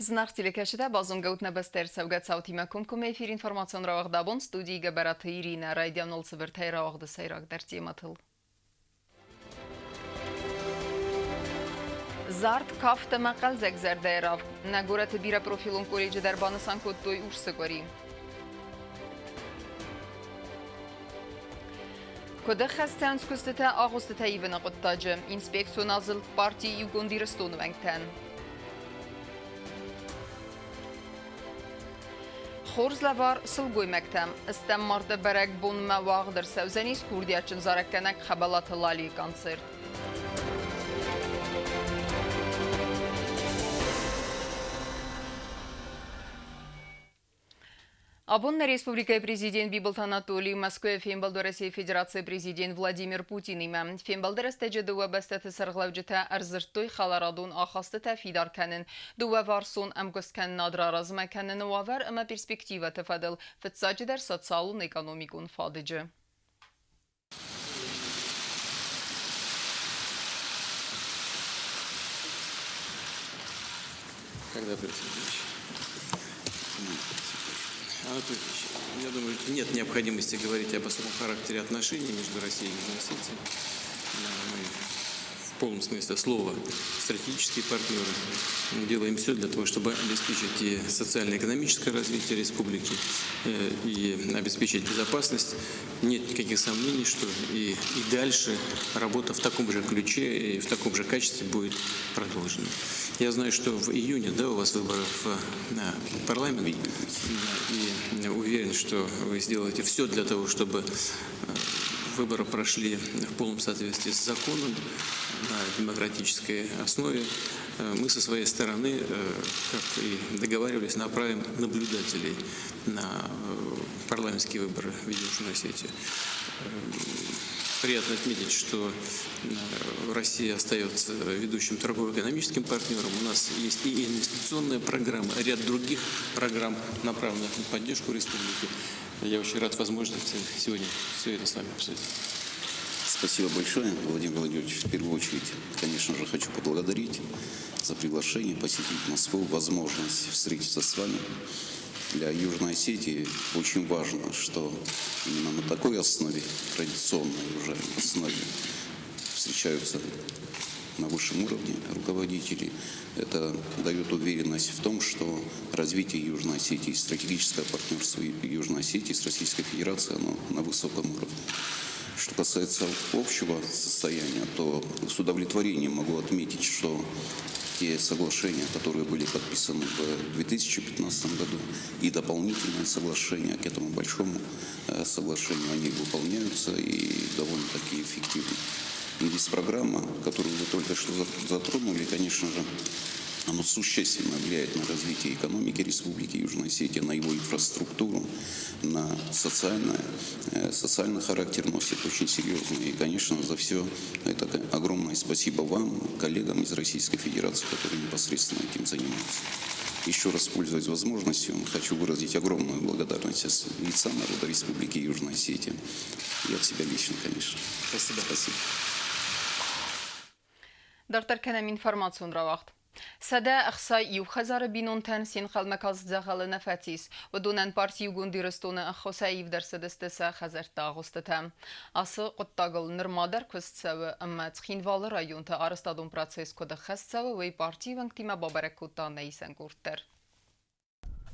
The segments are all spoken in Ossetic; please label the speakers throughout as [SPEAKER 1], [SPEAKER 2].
[SPEAKER 1] Зынаргъ телекӕсджытӕ, базонгӕ ут нӕ бӕстӕ ӕрцӕугӕ цаутимӕ комкоммӕ эфир информацион рауагъд абон студийы Гӕбӕраты Иринӕ райдианыл цыбыртӕй рауагъды сӕйрагдӕр темӕтыл. Зард, кафт ӕмӕ хъӕлдзӕг зӕрдӕйы равг. Нӕ горӕты бирӕпрофилон колледжы дӕр банысан кодтой урсы къуыри. Куыд ӕххӕст куыстытӕ агъуыстытӕ ивыны хъуыддаджы инспекцион азылд парти Иугонд Ирыстоны уӕнгтӕн. Хорз лӕвар сылгоймӕгтӕм. Стӕм марты бӕрӕгбонмӕ уагъд ӕрцӕудзӕнис курдиатджын зарӕггӕнӕг Хӕбӕлаты Лалийы концерт. Абон нӕ республикӕйы президент Бибылты Анатолий Мӕскуыйы фембӕлд Уӕрӕсейы Федерацийы президент Владимир Путинимӕ. Фембӕлды рӕстӕджы дыууӕ бӕстӕты сӕргълӕуджытӕ ӕрдзырдтой хӕларадон ахастытӕ фидар кӕнын, дыууӕварсон ӕмгуысткӕнынад раразмӕ кӕныны уавӕр ӕмӕ перспективӕты фӕдыл, фыццаджыдӕр социалон-экономикон фадыджы.
[SPEAKER 2] Когда присоединишь? Анатолий Ильич, я думаю, нет необходимости говорить об особом характере отношений между Россией и Южной Осетией. Мы в полном смысле слова стратегические партнеры. Мы делаем все для того, чтобы обеспечить и социально-экономическое развитие республики, и обеспечить безопасность. Нет никаких сомнений, что и дальше работа в таком же ключе и в таком же качестве будет продолжена. Я знаю, что в июне, да, у вас выборы в парламент, и уверен, что вы сделаете все для того, чтобы выборы прошли в полном соответствии с законом, на демократической основе. Мы со своей стороны, как и договаривались, направим наблюдателей на парламентские выборы в Южную Осетию. Приятно отметить, что Россия остается ведущим торгово-экономическим партнером. У нас есть и инвестиционная программа, ряд других программ, направленных на поддержку республики. Я очень рад возможности сегодня все это с вами обсудить.
[SPEAKER 3] Спасибо большое, Владимир Владимирович. В первую очередь, конечно же, хочу поблагодарить за приглашение посетить Москву, возможность встретиться с вами. Для Южной Осетии очень важно, что именно на такой основе, традиционной уже основе, встречаются на высшем уровне руководители. Это дает уверенность в том, что развитие Южной Осетии, стратегическое партнерство Южной Осетии с Российской Федерацией, оно на высоком уровне. Что касается общего состояния, то с удовлетворением могу отметить, что те соглашения, которые были подписаны в 2015 году, и дополнительные соглашения к этому большому соглашению, они выполняются и довольно-таки эффективно. Инвестпрограмма, которую вы только что затронули, конечно же, она существенно влияет на развитие экономики Республики Южная Осетия, на его инфраструктуру, на социальный характер носит очень серьезный. И, конечно, за все это огромное спасибо вам, коллегам из Российской Федерации, которые непосредственно этим занимаются. Еще раз, пользуясь возможностью, хочу выразить огромную благодарность от лица народа Республики Южная Осетия и от себя лично, конечно.
[SPEAKER 2] Спасибо.
[SPEAKER 3] Спасибо.
[SPEAKER 1] Дарддӕр кӕнӕм информацион рауагъд. 161 хӕдзары бинонтӕн се нхъӕлмӕ каст дзӕгъӕлы нӕ фӕцис. Уыдонӕн парти Иугонд Ирыстоны ӕххуысӕй ивд ӕрцыдысты сӕ хӕдзӕртты агъуыстытӕ. Ацы хъуыддагыл нырма дӕр куыст цӕуы ӕмӕ Цхинвалы районты арӕзтадон процесс куыд ӕххӕст цӕуы, уый партийы уӕнгтимӕ бабӕрӕг кодта нӕ исӕн къорд дӕр.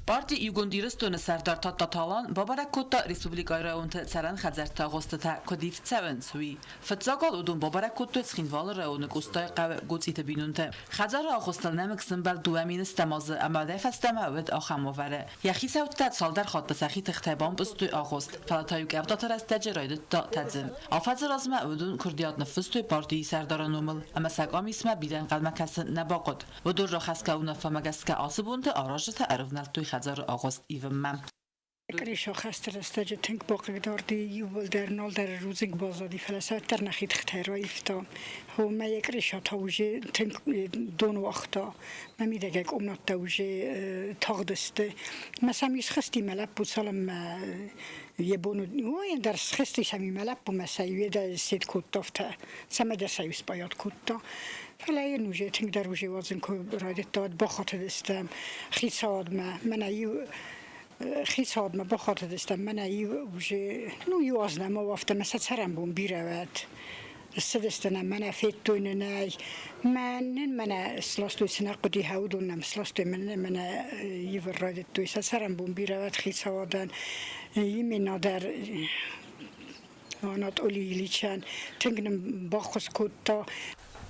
[SPEAKER 4] Парти Иугонд Ирыстоны сӕрдар Тадтаты Алан бабӕрӕг кодта республикӕйы районты цӕрӕн хӕдзӕртты агъуыстытӕ куыд ивд цӕуынц, уый. Фыццаг уал уыдон бабӕрӕг кодтой Цхинвалы районы Къостайы хъӕуы Гоцъиты бинонтӕ. Хӕдзары агъуыстыл нӕмыг сӕмбӕлд 2 000 стӕм азы ӕмӕ уӕдӕй фӕстӕмӕ уыд ахӕм уавӕры. Йӕ хицӕуттӕ цалдӕр хатты сӕхи тыхтӕй бампъызтой агъуыст, фӕлӕ та-иу къӕвдаты рӕстӕджы райдыдта тӕдзын. Афӕдзы размӕ уыдон куырдиат ныффыстой партийы сӕрдары номыл ӕмӕ сӕ къамисмӕ бирӕ ӕнхъӕлмӕ кӕсын нӕ бахъуыд. Уыдон рахӕсгӕ уынаффӕмӕ гӕсгӕ ацы бонты аразджытӕ ӕрывнӕлдтой хӕдзары агъуыст ивынмӕ.
[SPEAKER 5] Къриса хӕсты рӕстӕджы тынг бахъыгдарди, иууылдӕр налдӕр рудзынг баззади, фӕлӕ сӕ уӕддӕр нӕхи тыхтӕй раивта. Мӕ йӕ къриса та уже тынг дон уагъта. Мӕ мидӕгӕй къомнадтӕ уже тагъдысты. Мӕ сӕм исхызти мӕ лӕппу, цалынмӕ йӕ бон уыд, ой, ӕндӕр схызти сӕм мӕ лӕппу, мӕ сӕ иуедӕ сед кодта афтӕ, цӕмӕдӕр сӕ испайад кодта. Фӕлӕ йын уже тынгдӕр уже уадзын куы райдыдта, уӕд бахатыдыстӕм хицауадмӕ. Мӕнӕ иу хицауадмӕ бахатыдыстӕм, мӕнӕ иу уже, ну, иу аз нӕма у, афтӕ мӕ сӕ цӕрӕнбон бирӕ уӕд. Ссыдысты нӕм, мӕнӕ федтой нын ӕй. Мӕнӕн мӕнӕ сластой, цы нӕ хъуыди, уыдон нӕм сластой, мӕнӕ мӕнӕ ивын райдыдтой. Сӕ цӕрӕнбон бирӕ уӕд хицауадӕн. Именно дӕр Анатолий Ильичӕн тынг нын баххуыс кодта.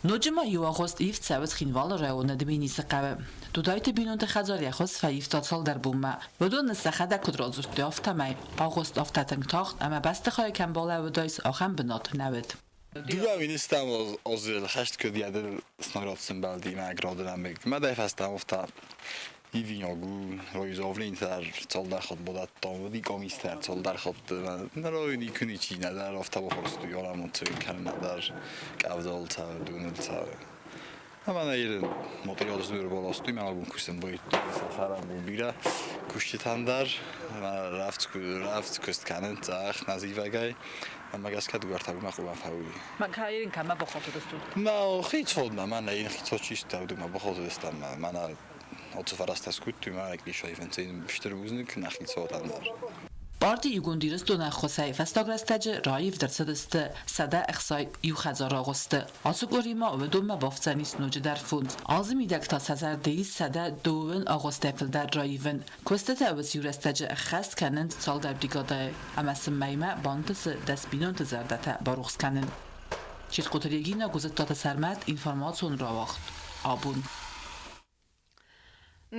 [SPEAKER 4] Ноджы ма иу агъуыст ивд цӕуы Цхинвалы районы Дменисы хъӕуы. Дудайты бинонты хӕдзар йӕ хуыз фӕивта цалдӕр бонмӕ. Уыдон сӕхӕдӕг куыд радзырдтой, афтӕмӕй агъуыст афтӕ тынг тагъд ӕмӕ бӕстыхайы кӕм балӕууыдаис, ахӕм бынат нӕ уыд.
[SPEAKER 6] Дыууӕ министрӕм азы хӕст куыд йӕдыл снаряд мӕ még medejfesztem Ivinagu roizovlinter цалдӕр бодаттам, дикомистер цалдӕр хатты нӕ никуы автобухорсту яламонци кӕнӕдӕр къӕвдал цӕуы, дуныл цӕуы. Ӕмӕ нӕ ирын материал баластой, мӕ абон кусын байдыдтой сӕ бирӕ куыстытӕн дӕр, рӕвдз куыст кӕнын цъӕх нӕзивӕгӕй. Ӕмӕ гӕсгӕ дыууӕртӕгмӕ хъуамӕ фӕуой.
[SPEAKER 4] Кӕйын кӕмӕ бахатыдыстут?
[SPEAKER 6] Мӕ хицауадмӕ, мӕнӕ йын хицауад систа, мӕ бахатыдыстӕм, мӕнӕ Оцефарастас куыдтой, мӕ къисайфӕн стыр бузныг нӕ хицауадӕн дӕр.
[SPEAKER 4] Парти Иугонд Ирыстон ӕххуысӕй фӕстаг рӕстӕджы раивд ӕрцыдысты 161 хӕдзары агъуысты. Ацы къуыри ма уыдонмӕ бафтдзӕнис ноджыдӕр фондз. Азы мидӕг та сӕ зӕрды ис 120 агъуыстӕй фылдӕр раивын. Куыстытӕ уыцы иу рӕстӕджы ӕххӕст кӕнынц цалдӕр бригадӕйы ӕмӕ сын мӕймӕ бантысы 10 бинонты зӕрдӕтӕ барухс кӕнын. Четкъоты Регина, Гуызыттаты Сӕрмӕт, информацион рауагъд. Абон.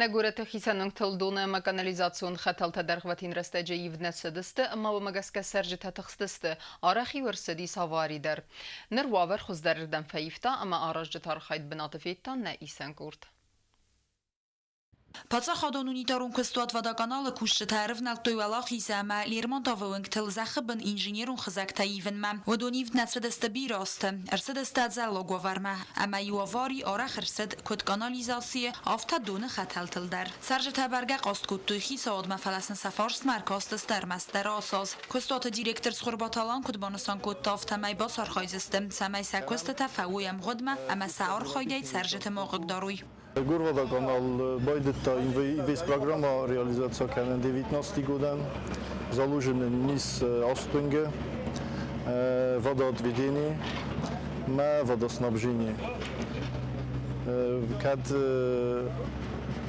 [SPEAKER 1] Нӕ горӕты хицӕн уынгтыл доны ӕмӕ канализацион хӕтӕлтӕ дӕргъвӕтин рӕстӕджы ивд нӕ цыдысты ӕмӕ уымӕ гӕсгӕ цӕрджытӕ тыхстысты, арӕх-иу ӕрцыдис авари дӕр. Ныр уавӕр хуыздӕрырдӕм фӕивта ӕмӕ аразджыты архайд бынаты федта нӕ исӕн къорд.
[SPEAKER 7] Паддзахадон унитарон куыстуат «Водоканал»-ы кусджытӕ ӕрывнӕлдтой Уӕлахизы ӕмӕ Лермонтовы уынгтыл зӕххы бын инженерон хызӕгтӕ ивынмӕ. Уыдон ивд нӕ цыдысты бирӕ азты, ӕрцыдысты ӕдзӕллаг уавӕрмӕ ӕмӕ-иу авари арӕх ӕрцыд куыд канализацийы, афтӕ доны хӕтӕлтыл дӕр. Цӕрджытӕ бӕргӕ хъаст кодтой хицауадмӕ, фӕлӕ сын сӕ фарстмӕ ӕркастысты ӕрмӕстдӕр ацы аз. Куыстуаты директор Цхуырбаты Алан куыд банысан кодта, афтӕмӕй бацархайдзысты, цӕмӕй сӕ куыстытӕ фӕуой ӕмгъуыдмӕ ӕмӕ сӕ архайдӕй цӕрджыты ма хъыгдарой.
[SPEAKER 8] Горводоканал байдыдта инвестпрограмма реализация кӕнын 19 годӕн. Заложены низ астунге, водоотведение мӕ водоснабжение. Кӕд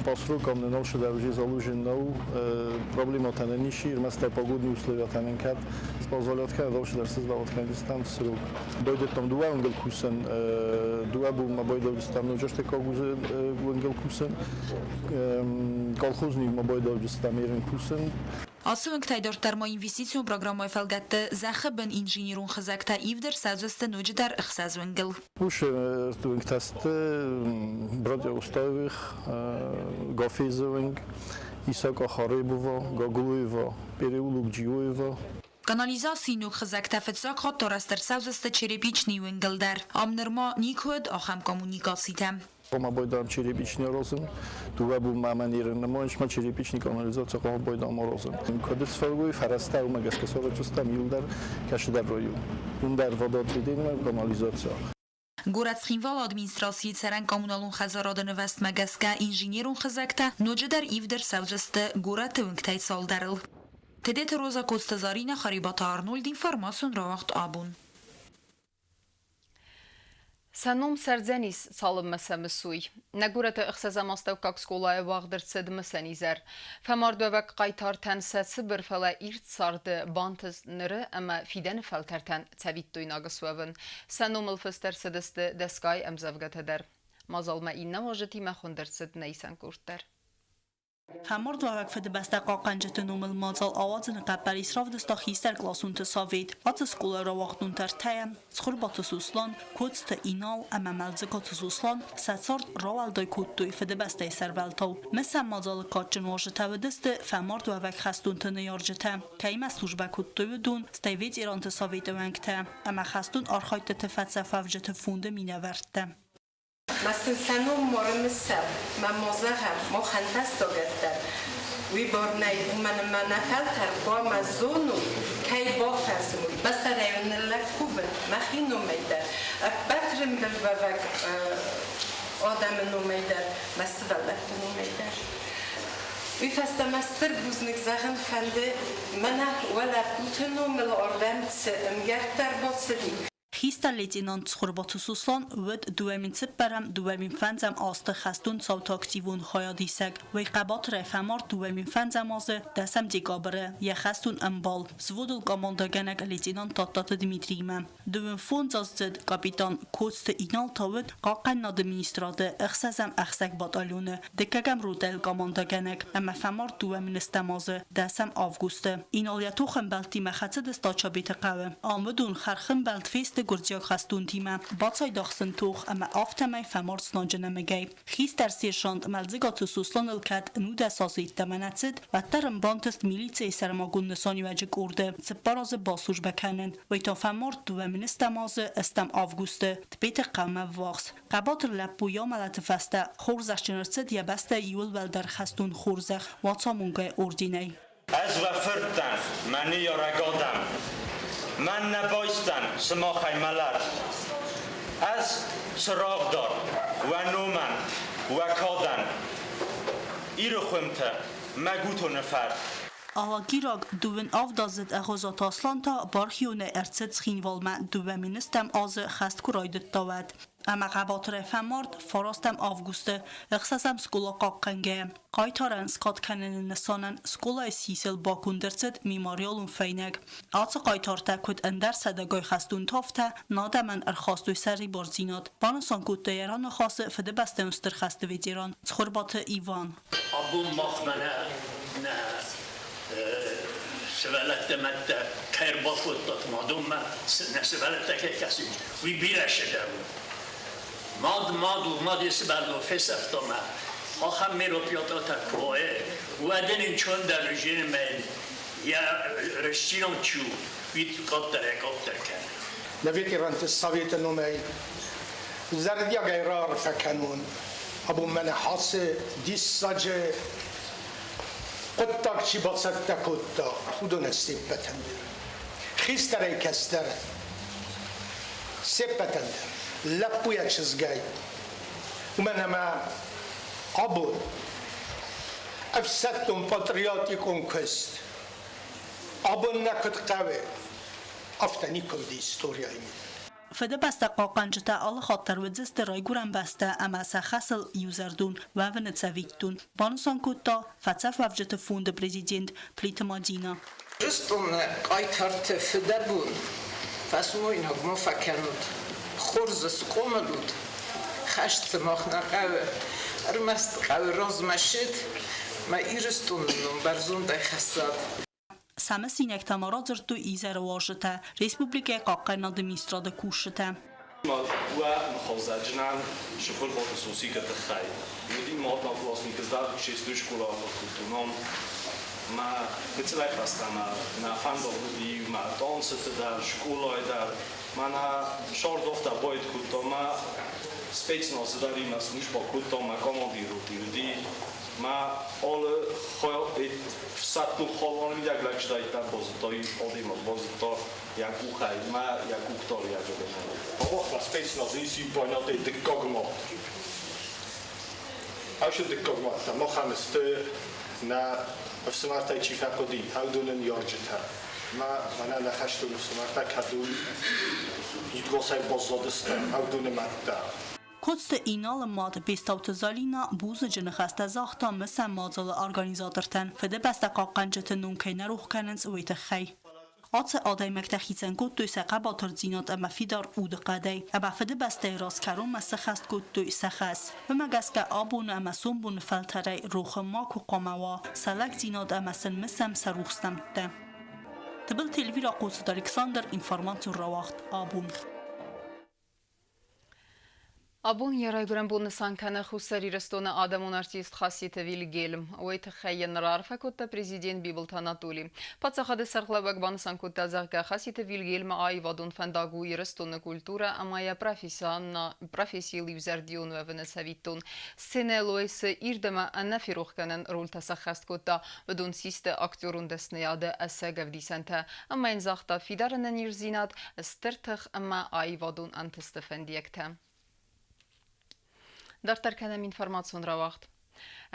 [SPEAKER 8] по срокам не навшеда уже заложен нау, проблема тәнен ниши, ӕрмӕстдӕр погодные условия тәнен кӕд позволят кӕнӕ дӕр создавать кӕндзыстӕм срок. Байдыдтам дыууӕ уынгыл кусын, дыууӕ бонмӕ байдӕуджыстӕм ноджы уынгыл кусын, колхознимӕ байдӕуджыстӕм ерын кусын.
[SPEAKER 7] Ацы уынгтӕй дарддӕр ма инвестицион программӕйы фӕлгӕтты зӕххы бын инженерон хызӕгтӕ ивд ӕрцӕудзысты ноджыдӕр ӕхсӕз уынгыл.
[SPEAKER 8] Уыцы уынгтӕ сты Братья Устаевых, Гафезы уынг, Исака Харебова, Гаглоева, переулок Джиоева.
[SPEAKER 7] Канализацийы ног хызӕгтӕ фыццаг хатт арӕзт ӕрцӕудзысты Черепичный уынгыл дӕр. Ам нырма никуы уыд ахӕм коммуникацитӕ.
[SPEAKER 8] Хъуамӕ байдам черепичный аразын, дыууӕ бонмӕ мӕ не рыннымайынц, черепичный канализаци хъуамӕ байдам аразын. Куыд сфӕлгой фӕрӕзтӕ, уымӕ гӕсгӕ саразджыстӕм иуылдӕр кӕсыдӕр район. Уым дӕр водоотведение, канализация.
[SPEAKER 7] Горӕт Цхинвалы администрацийы цӕрӕн-коммуналон хӕдзарады нывӕзтмӕ гӕсгӕ инженерон хызӕгтӕ ноджыдӕр ивд ӕрцӕудзысты горӕты уынгтӕй цалдӕрыл. Тедеты Роза, Коцты Заринӕ, Харебаты Арнольд, информацион рауагъд «Абон».
[SPEAKER 1] Сӕ ном цӕрдзӕнис, цалынмӕ сӕ мысой. Нӕ горӕты ӕхсӕзӕм астӕуккаг скъолайы уагъд ӕрцыд мысӕн изӕр. Фӕмардуӕвӕг хъайтартӕн сӕ цыбыр, фӕлӕ ирд царды бантыст ныры ӕмӕ фидӕны фӕлтӕртӕн цӕвиттойнаг суӕвын. Сӕ номыл фыст ӕрцыдысты дӕсгай ӕмдзӕвгӕтӕ дӕр. Мадзалмӕ иннӕ уазджытимӕ хуынд ӕрцыд нӕ исӕн къорд дӕр.
[SPEAKER 9] Фӕмардуӕвӕг Фыдыбӕстӕ хъахъхъӕнджыты номыл мадзал ауадзыны хъӕппӕрис равдыста хистӕркъласонты совет. Ацы скъолайы рауагъдонтӕ ӕртӕйӕ, Цхуырбаты Сослан, Коцты Инал ӕмӕ Мӕлдзыгаты Сослан сӕ цард рауӕлдай кодтой Фыдыбӕстӕйы сӕрвӕлтау. Мысӕн мадзалы кадджын уазджытӕ уыдысты фӕмардуӕвӕг хӕстонты ныййарджытӕ, кӕимӕ службӕ кодтой уыдон, стӕй ветеранты советы уӕнгтӕ ӕмӕ хӕстон архайдтыты фӕцӕфуӕвджыты фонды минӕвӕрттӕ.
[SPEAKER 10] Ма сын сӕ ном ма рымысӕм, ма ма зӕгъӕм, махӕн фӕстагӕттӕн уый бар нӕй, уымӕн ӕмӕ нӕ фӕлтӕр хъуамӕ зоной, кӕй бафӕзмой. Мӕ сӕрӕй ныллӕг кувын мӕхи номӕй дӕр, ӕппӕт рымбылуӕвӕг адӕмы номӕй дӕр, мӕ сывӕллӕтты номӕй дӕр. Уый фӕстӕ мӕ стыр бузныг зӕгъын фӕнды, мӕнӕ уӕ лӕппуты номыл ардӕм цы ӕмгӕрттӕ ӕрбацыди.
[SPEAKER 9] Хистӕр лейтенант Цхуырбаты Сослан уыд 2004-ӕм, 2005-ӕм азты хӕстон цауты активон хайадисӕг. Уый хъӕбатырӕй фӕмард 2005-ӕм азы дӕсӕм декабры йӕ хӕстон ӕмбал, взводыл командӕгӕнӕг лейтенант Тадтаты Дмитриимӕ. Дыууынфондзаздзыд капитан Коцты Инал та уыд Хъахъхъӕнынады министрады ӕхсӕзӕм ӕхсӕг батальоны дыккӕгӕм ротӕйыл командӕгӕнӕг ӕмӕ фӕмард 2010 азы дӕсӕм августы. Инал йӕ тохӕмбӕлттимӕ хӕцыдысты Ачабеты хъӕуы. Ам уыдон хӕрхӕмбӕлд фесты гуырдзиаг хӕстонтимӕ. Бацайдагъ сын тох ӕмӕ афтӕмӕй фӕмард знаджы нӕмыгӕй. Хистӕр сержант Мӕлдзыгаты Сосланыл кӕд 19 азы йеддӕмӕ нӕ цыд, уӕддӕр ын бантыст милицӕйы сӕрмагонд нысаниуӕджы къорды 4 азы баслужбӕ кӕнын. Уый та фӕмард 2010 азы ӕстӕм августы Тбеты хъӕумӕ ввахс. Хъӕбатыр лӕппу йӕ мӕлӕты фӕстӕ хорзӕхджын ӕрцыд йӕ бӕстӕйы иууыл уӕлдӕр хӕстон хорзӕх Уацамонгӕйы орденӕй.
[SPEAKER 11] Ӕз уӕ фырт дӕн, мӕ ныййарӕг адӕм. Мӕн нӕ байсдзӕн сымахӕй мӕлӕт. Ӕз цырагъдар уӕ номӕн, уӕ кадӕн. Иры хуымты мӕ гутоны фӕд.
[SPEAKER 9] Алагираг дыууын авдаздзыд Ӕгъуызаты Аслан та бархионӕй ӕрцыд Цхинвалмӕ 2010 азы хӕст куы райдыдта, уӕд. Ӕмӕ хъӕбатырӕй фӕмард фарастӕм августы ӕхсӕзӕм скъола хъахъхъӕнгӕйӕ. Хъайтарӕн скад кӕныны нысанӕн скъолайы сисыл баконд ӕрцыд мемориалон фӕйнӕг. Ацы хъайтартӕ куыд ӕндӕр сӕдӕгай хӕстон тафтӕ, адӕмӕн ӕрхастой сӕрибардзинад, банысан кодта йӕ раныхасы Фыдыбӕстӕйон Стыр хӕсты ветеран Цхуырбаты Иван.
[SPEAKER 12] Абон мах мӕнӕ нӕ сывӕллӕттӕ мӕдтӕ кӕй ӕрбакодтат мадонмӕ, нӕ сывӕллӕттӕ кӕй кӕсынц, уый бирӕ сыдӕр у. Мад мад у, мад йӕ сывӕллон фесӕфта мӕ. Ахӕм мероприятитӕ куы уа, уӕд ын ӕнцондӕр режимӕй йӕ рӕстдзинад чи у, уый къаддӕрӕй-къаддӕр кӕны.
[SPEAKER 13] Нӕ ветеранты советы номӕй зӕрдиагӕй раарфӕ кӕнон, абон мӕнӕ ацы диссаджы хъуыддаг чи бацӕттӕ кодта, уыдонӕн се ппӕтӕн дӕр. Хистӕрӕй кӕстӕр се ппӕтӕн дӕр, лӕппуйӕ чызгӕй. Уымӕн ӕмӕ абон ӕфсӕддон патриотикон куыст абон нӕ куыд хъӕуы, афтӕ никуы уыди историяйы мидӕг.
[SPEAKER 9] Фыдыбӕстӕ хъахъхъӕнджытӕ алы хатт дӕр уыдзысты райгуырӕн бӕстӕ ӕмӕ сӕ хӕсыл иузӕрдон уӕвыны цӕвиттон, банысан кодта фӕцӕфуӕвджыты фонды президент Плиты Мадинӕ.
[SPEAKER 14] Ирыстоны хъайтарты фыдӕбон фӕсмойнаг ма фӕкӕнут, хорз схъомыл ут, хӕст сымах нӕ хъӕуы, ӕрмӕст хъӕуы размӕ ссыд, мӕ Ирыстоны ном бӕрзондӕй хӕссат.
[SPEAKER 9] Сӕмысинӕгтӕ ма радзырдтой изӕры уазджытӕ, республикӕйы хъахъхъӕнынады министрады кусджытӕ.
[SPEAKER 15] Уӕ ныхъхъӕлдзӕджынӕн сыхуырботы сусикы тыххӕй. Уыди модноклассник сдардучествуй школа культурном. Мӕ гыццылӕй фӕстӕмӕ нӕ фӕндон уыди мӕ танцыты дӕр, скъолайы дӕр. Мӕнӕ сордофтӕ боид кодтон, мӕ спецназы дӕр имӕ службӕ кодтон, мӕ командир уыди. Мӕ алы фсӕддон халоны мидӕг лӕгстӕйттӕ базыдта, адӕймаг базыдта йӕ къухӕй мӕ йӕ къухдарӕджы
[SPEAKER 16] Абон спецназ ис байнатӕй дыккаг мад. Ацы дыккаг мадтӕ махӕн сты нӕ ӕфсымӕртӕй чи фӕхъуыди, уыдоны ныййарджытӕ. Мӕ мӕнӕ нӕ хӕстон ӕфсымӕртӕ кӕдон удгасӕй баззадысты, уыдоны мӕдтӕ.
[SPEAKER 9] Коцты Иналы мад Бестауты Залина бузныджы ныхӕстӕ загъта мысӕн мадзалы организатортӕн, Фыдыбӕстӕ хъахъхъӕнджыты ном кӕй нӕ рох кӕнынц, уый тыххӕй. Ацы адӕймӕгтӕ хицӕн кодтой сӕ хъӕбатырдзинад ӕмӕ фидар удыхъӕдӕй, ӕмӕ Фыдыбӕстӕйы раз кӕронмӕ сӕххӕст кодтой сӕ хӕс. Уымӕ гӕсгӕ абоны ӕмӕ сомбоны фӕлтӕрӕй рохы макуы хъуамӕ уа сӕ лӕгдзинад ӕмӕ сын мысӕм сӕ рухс нӕмттӕ. Тыбылты Эльвирӕ Хъоцыты Александр, информацион рауагъд «Абон».
[SPEAKER 1] Абон йӕ райгуырӕн бон нысан кӕны Хуссар Ирыстоны адӕмон артист Хаситы Вильгельм. Уый тыххӕй йын раарфӕ кодта президент Бибылты Анатоли. Паддзахады сӕргълӕууӕг банысан кодта, зӕгъгӕ, Хаситы Вильгельмы аивадон фӕндаг у Ирыстоны культурӕ ӕмӕ йӕ профессийыл иузӕрдион уӕвыны цӕвиттон. Сценӕ Лойсы ирд ӕмӕ ӕнӕферохгӕнӕн рольтӕ сӕххӕст кодта. Уыдон систы актерон дӕсныйады ӕцӕг ӕвдисӕнтӕ ӕмӕ йын загъта фидар ӕнӕниздзинад, стыр тых ӕмӕ аивадон ӕнтысты фӕндиӕгтӕ. Дарддӕр кӕнӕм информацион рауагъд.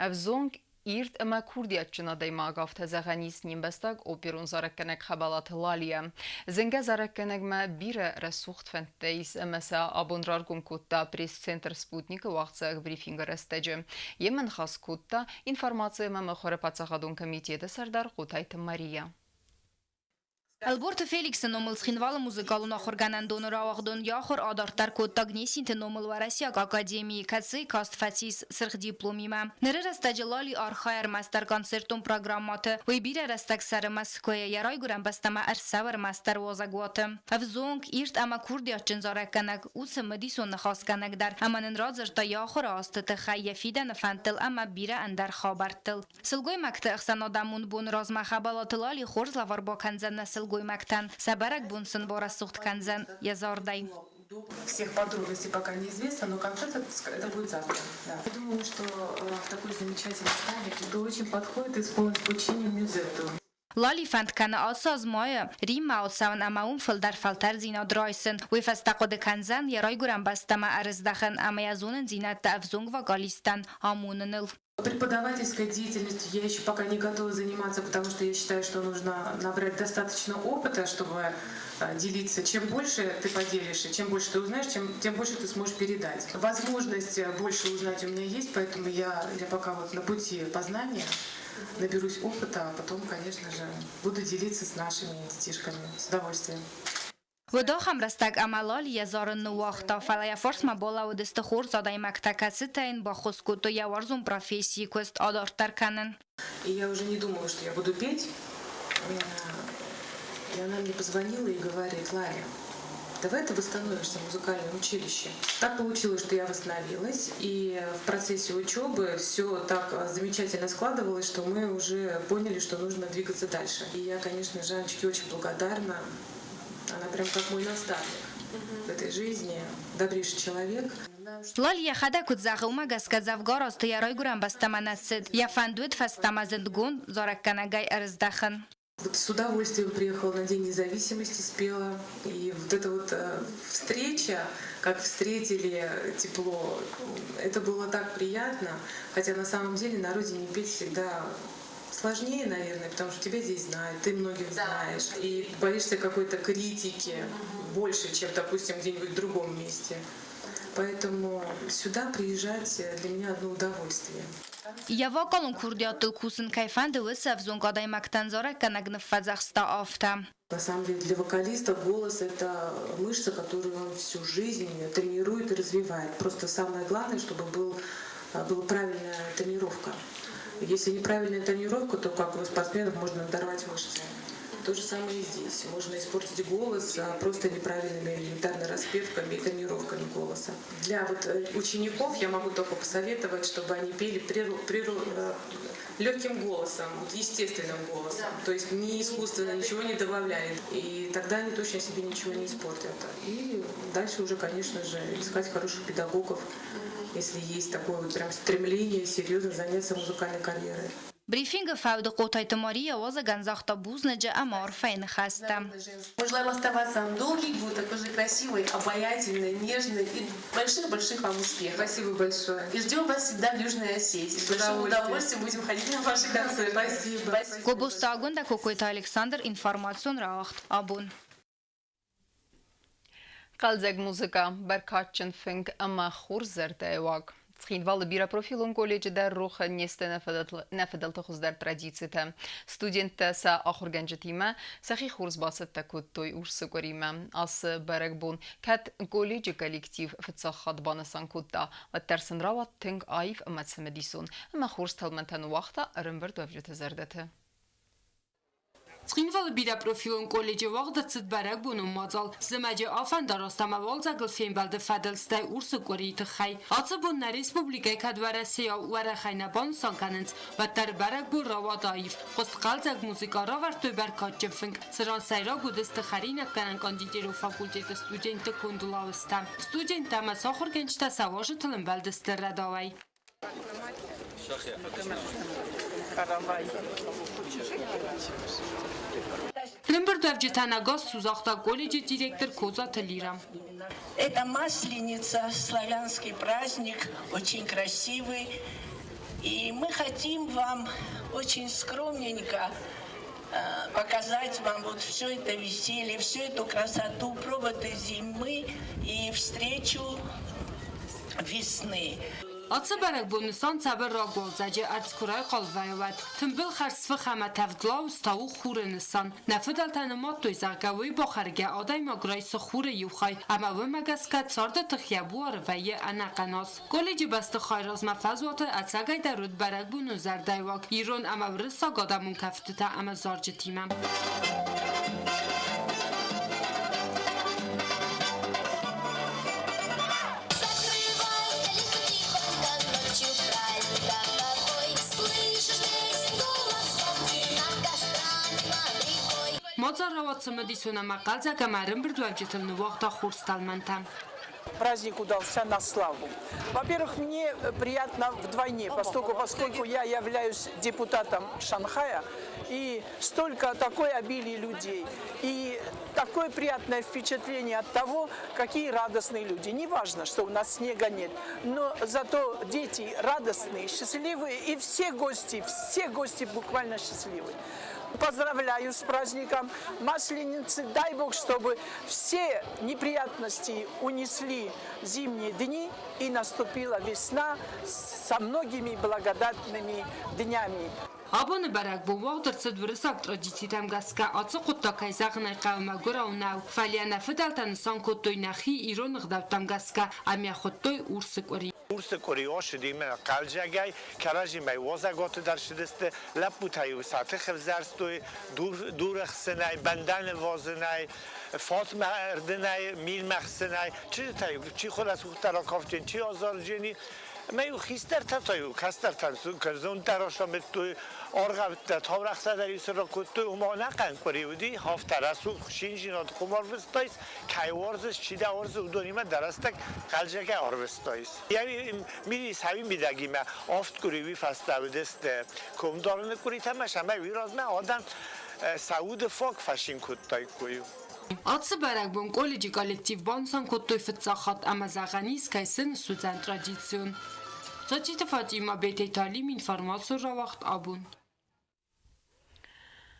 [SPEAKER 1] Ӕвзонг, ирд ӕмӕ курдиатджын адӕймаг афтӕ зӕгъӕн ис не мбӕстаг оперон зарӕггӕнӕг Хӕбӕлаты Лалия. Зынгӕ зарӕггӕнӕгмӕ бирӕ рӕсугъд фӕндтӕ ис ӕмӕ сӕ абон раргом кодта пресс-центр «Спутник»-ы уагъдцӕуӕг брифингы рӕстӕджы. Йемӕ ныхас кодта информаци ӕмӕ мыхуыры паддзахадон комитеты сӕрдар Хъотайты Мария.
[SPEAKER 7] Ӕлборты Феликсы номыл Цхинвалы музыкалон ахуыргӕнӕндоны рауагъдон йӕ ахуыр адарддӕр кодта Гнесинты номыл Уӕрӕсейаг академийы, кӕцыйы каст фӕцис сырх дипломимӕ. Ныры рӕстӕджы Лали архайы ӕрмӕстдӕр концертон программӕты. Уый бирӕ рӕстӕг цӕры Мӕскуыйы, йӕ райгуырӕн бӕстӕмӕ ӕрцӕуы ӕрмӕстдӕр уазӕгуаты. Ӕвзонг, ирд ӕмӕ курдиатджын зарӕггӕнӕг у цымыдисон ныхасгӕнӕг дӕр ӕмӕ нын радзырдта йӕ ахуыры азты тыххӕй, йӕ фидӕны фӕндтыл ӕмӕ бирӕ ӕндӕр хабӕрттыл. Сылгоймӕгты ӕхсӕнадӕмон боны размӕ Хӕбӕлаты Лали хорз лӕвар бакӕндзӕн нӕ сылгоймӕгтӕн, сӕ бӕрӕгбон сын барӕсугъд кӕндзӕн йӕ зардӕй.
[SPEAKER 17] Всех подробностей пока неизвестно, но концерт это будет завтра. Да. Я думаю, что в такой замечательный праздник это очень подходит исполнить Пуччини Мюзетту.
[SPEAKER 7] Лали фӕнд кӕны ацы аз майы Риммӕ ацӕуын ӕмӕ уым фылдӕр фӕлтӕрддзинад райсын. Уый фӕстӕ хъуыды кӕндзӕн йӕ райгуырӕн бӕстӕмӕ ӕрыздӕхын ӕмӕ йӕ зонындзинӕдтӕ ӕвзонг вокалисттӕн амоныныл.
[SPEAKER 17] Преподавательской деятельностью я еще пока не готова заниматься, потому что я считаю, что нужно набрать достаточно опыта, чтобы делиться. Чем больше ты поделишься, чем больше ты узнаешь, тем больше ты сможешь передать. Возможность больше узнать у меня есть, поэтому я пока вот на пути познания наберусь опыта, а потом, конечно же, буду делиться с нашими детишками с удовольствием.
[SPEAKER 7] Уыд ахӕм рӕстӕг ӕмӕ Лали йӕ зарын ныууагъта, фӕлӕ йӕ фарсмӕ балӕууыдысты хорз адӕймӕгтӕ, кӕцытӕ йын баххуыс кодтой йӕ уарзон профессийы куыст адарддӕр кӕнын.
[SPEAKER 17] И я уже не думала, что я буду петь. И она мне позвонила и говорит: Лаля, давай ты восстановишься в музыкальном училище. Так получилось, что я восстановилась, и в процессе учебы все так замечательно складывалось, что мы уже поняли, что нужно двигаться дальше. И я, конечно, Жанночке очень благодарна. Она прям как мой наставник в этой жизни, добрейший человек.
[SPEAKER 7] Лали йӕхӕдӕг куыд зӕгъы, уымӕ гӕсгӕ дзӕвгар азты йӕ райгуырӕн бӕстӕмӕ нӕ цыд, йӕ фӕнд уыд фӕстӕмӕ зындгонд зарӕггӕнӕгӕй ӕрыздӕхын.
[SPEAKER 17] Вот с удовольствием приехала на День независимости, спела. И вот эта вот встреча, как встретили тепло, это было так приятно. Хотя на самом деле на родине петь всегда сложнее, наверное, потому что тебя здесь знают, ты многих знаешь. И боишься какой-то критики больше, чем, допустим, где-нибудь в другом месте. Поэтому сюда приезжать для меня одно удовольствие.
[SPEAKER 7] Йӕ вокалон курдиаттыл кусын кӕй фӕнды, уыцы ӕвзонг адӕймӕгтӕн зарӕггӕнӕг ныффӕдзӕхста афтӕ.
[SPEAKER 17] На самом деле для вокалиста голос — это мышца, которую он всю жизнь тренирует и развивает. Просто самое главное, чтобы была правильная тренировка. Если неправильная тренировка, то, как у спортсменов, можно надорвать мышцы. То же самое и здесь. Можно испортить голос просто неправильными элементарно распевками и тренировками голоса. Для вот учеников я могу только посоветовать, чтобы они пели легким голосом, вот естественным голосом. То есть не искусственно, ничего не добавляли. И тогда они точно себе ничего не испортят. И дальше уже, конечно же, искать хороших педагогов, если есть такое вот прям стремление серьезно заняться музыкальной карьерой.
[SPEAKER 7] Брифингы фӕуды Хъотайты Мария уазӕгӕн загъта бузныджы ӕмӕ арфӕйы ныхӕстӕ.
[SPEAKER 17] Мы желаем оставаться вам долгий год, такой же красивой, обаятельной, нежной и больших-больших вам успехов. Спасибо большое. И ждем вас всегда в Южной Осетии. С большим удовольствием будем ходить на ваши концерты. Спасибо.
[SPEAKER 7] Гобозты Агуындӕ, Кокойты Александр, информацион рауагъд «Абон».
[SPEAKER 1] Хъӕлдзӕг музыкӕ, бӕркадджын фынг ӕмӕ хорз зӕрдӕйы уаг. Цхинвалы бирӕпрофилон колледжы дӕр рох не сты нӕ фыдӕлты хуыздӕр традицитӕ. Студенттӕ сӕ ахуыргӕнджытимӕ сӕхи хорз бацӕттӕ кодтой урсы къуыримӕ. Ацы бӕрӕгбон кӕд колледжы коллектив фыццаг хатт банысан кодта, уӕддӕр сын рауад тынг аив ӕмӕ цымыдисон ӕмӕ хорз тӕлмӕнтӕ ныууагъта ӕрӕмбырдуӕвджыты зӕрдӕты.
[SPEAKER 18] Цхинвалы бирӕпрофилон колледжы уагъд ӕрцыд бӕрӕгбонон мадзал. Зымӕджы афӕндараст ӕмӕ уалдзӕгыл фембӕлды фӕдыл, стӕй урсы къуырийы тыххӕй. Ацы бон нӕ республикӕйы кӕд Уӕрӕсейау уӕрӕхӕй нӕ банысан кӕнынц, уӕддӕр бӕрӕгбон рауад аив. Хъуыст хъӕлдзӕг музыкӕ, равӕрдтой бӕркадджын фынг, цыран сӕйраг уыдысты хӕринаггӕнӕн кондитерон факультеты студентты конд лауызтӕ. Студенттӕ ӕмӕ сӕ ахуыргӕнджытӕ сӕ уазджытыл ӕмбӕлдысты рӕдауӕй. Ӕрӕмбырдуӕвджытӕн ӕгас цу загъта колледжы директор Козаты Лира.
[SPEAKER 19] Это Масленица, славянский праздник, очень красивый. И мы хотим вам очень скромненько показать вам вот все это веселье, всю эту красоту, проводы зимы и встречу весны.
[SPEAKER 18] Ацы бӕрӕгбон нысан цавӕр рагуалдзӕджы ӕрдз куы райхъал вӕййы, уӕд тымбыл хӕрзфых ӕмӕ тӕвд лауыз та у хуры нысан. Нӕ фыдӕлтӕ нымадтой, зӕгъгӕ, уый бахӕргӕ адӕймаг райсы хуры иу хай, ӕмӕ уымӕ гӕсгӕ царды тых йӕ буары вӕййы ӕнӕхъӕн аз. Колледжы бӕстыхайы размӕ фӕзуаты ӕцӕгӕйдӕр уыд бӕрӕгбонон зӕрдӕйуаг ирон ӕмӕ уырыссаг адӕмон кӕфтытӕ ӕмӕ зарджытимӕ. Мадзал рауад цымыдисон ӕмӕ хъӕлдзӕг ӕмӕ ӕрӕмбырдуӕвджытыл ныууагъта хорз тӕлмӕнтӕ.
[SPEAKER 20] Праздник удался на славу. Во-первых, мне приятно вдвойне, поскольку я являюсь депутатом Шанхая, и столько такое обилие людей, и такое приятное впечатление от того, какие радостные люди. Не важно, что у нас снега нет, но зато дети радостные, счастливые, и все гости буквально счастливые. Поздравляю с праздником Масленицы. Дай Бог, чтобы все неприятности унесли зимние дни и наступила весна со многими благодатными днями.
[SPEAKER 18] Абоны бӕрӕгбон уагъд ӕрцыд уырыссаг традицитӕм гӕсгӕ. Ацы хъуыддаг, кӕй зӕгъын ӕй хъӕуы, мӕгуырау нӕу, фӕлӕ нӕ фыдӕлтӕ нысан кодтой нӕхи ирон ӕгъдӕуттӕм гӕсгӕ ӕмӕ хуыдтой урсы къуыри.
[SPEAKER 13] Урсы къуыри ацыди мӕ хъӕлдзӕгӕй, кӕрӕдзимӕ уазӕгуаты дӕр цыдысты, лӕппутӕ-иу сӕ тых ӕвзӕрстой дурӕхсынӕй, бӕндӕны вазынӕй, фатмӕ ӕрдынӕй, милмӕ хсынӕй. Чызджытӕ-иу чи хурӕсугъдтӕ ракафтин, чи азарджыни. Ӕмӕ-иу хистӕртӕ та-иу кӕстӕртӕн зонддӕр асамыдтой, аргъӕуттӕ, таурӕгътӕ дӕр-иу сын ракодтой, ома ӕнӕхъӕн къуыри уыди, афтӕ рӕсугъд хсинзинад къуым ӕрвыстаис, кӕй уарзыс, чи дӕ уарзы, уыдонимӕ дӕ рӕстӕг хъӕлдзӕгӕй ӕрвыстаис. Сауи мидӕгимӕ авд къуыри уый фӕстӕ уыдысты комдарыны къуыритӕ ӕмӕ сӕмӕ уый размӕ адӕм сӕ уды фаг фӕцин кодтаиккой.
[SPEAKER 18] Ацы бӕрӕгбон колледжы коллектив банысан кодтой фыццаг хатт ӕмӕ зӕгъӕн ис, кӕй сын суыдзӕн традицион. Цоциты Фатимӕ, Бететы Алим, информацион рауагъд абон.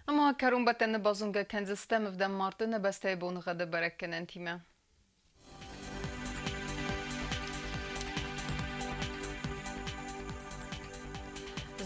[SPEAKER 1] Ӕмӕ кӕронбӕттӕны базонгӕ кӕндзыстӕм ӕвдӕм марты нӕ бӕстӕйы боныгъӕды бӕрӕггӕнӕнтимӕ.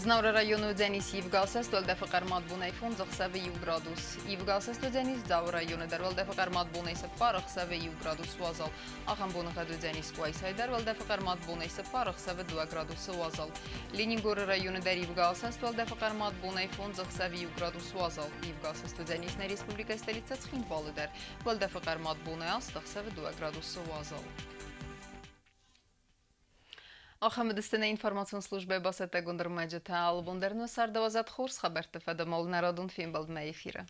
[SPEAKER 1] Знауыры районы уыдзӕнис ивгӕ уӕлдӕфы хъӕрмад бонӕй 5 ӕхсӕвы 1 градус. Ивгӕ уыдзӕнис Дзауы районы дӕр уӕлдӕфы хъӕрмад бонӕй 4 ӕхсӕвы 1 градус уазал. Ахӕм боныгъӕд уыдзӕнис Къуайсайы дӕр уӕлдӕфы хъӕрмад бонӕй 4 ӕхсӕвы 2 градусы уазал. Ленингоры районы дӕр ивгӕ уӕлдӕфы хъӕрмад бонӕй 5 ӕхсӕвы 1 градус уазал. Ивгӕ уыдзӕнис нӕ республикӕйы столицӕ Цхинвалы дӕр. Уӕлдӕфы хъӕрмад бонӕй 8 ӕхсӕвы 2 градусы уазал. Ахӕм уыдысты нӕ информацион службӕйы бацӕттӕгонд ӕрмӕджытӕ. Алыбон дӕр нӕ цардӕуадзӕд хорз хабӕртты фӕдыл нӕ радон фембӕлдмӕ эфиры.